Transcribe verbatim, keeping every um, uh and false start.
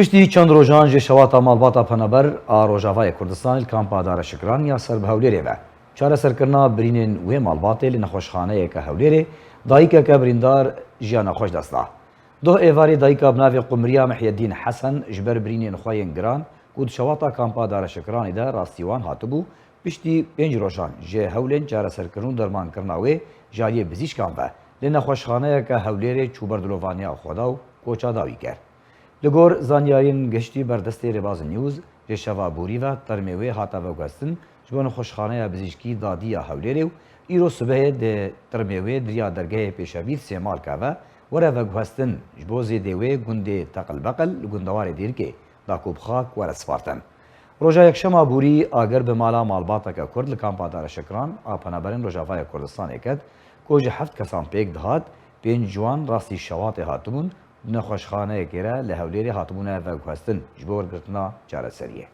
Piştî çend rojan ji şewata malbata penaber a Rojavayê Kurdistanê li kampa Dara Şikran ya ser bi Hewlêrê ve. Çareserkirina birînên wê malbatê li nexweşxaneyeke Hewlêrê, dayikeke birîndar jiyana xwe ji dest da. Doh êvarê dayika bi navê Qumriya Mihyedîn Hesen ji ber birînên xwe yên giran ku di şewata kampa Dara Şikranê de rastî wan hatibû, piştî pênc rojan ji hewlên çareserkirin û dermankirina wê ji aliyê bizîşkan ve li nexweşxaneyeke Hewlêrê çû ber dilovaniya Xweda û koça dawî kir. Li gor zanyariyên giştî berdestê Rêbaz News, ji şeva borî ve termê wê hate veguhestin ji bo nexweşxaneya bizîşkî dadî ya Hewlêrê û îro sibehê di termê wê di riya dergehê pêşevî di Sêmalka ve were veguhestin, ji bo zêdê wê gundê Teqilbeqil li gundewarê Dêrikê da ku bi xak were spartin. Roja yekşema borî agir bi mala malbateke Kurd li kampa Dara Şikran a Penaberên Rojavayê Kurdistanê ket ku ji heft kesan pêk dihat, pênc ji wan rastî şewatê hatibûn, di nexweşxaneyekê re li Hewlêrê hatibûne veguhestin ji bo wergirtina çareseriyê.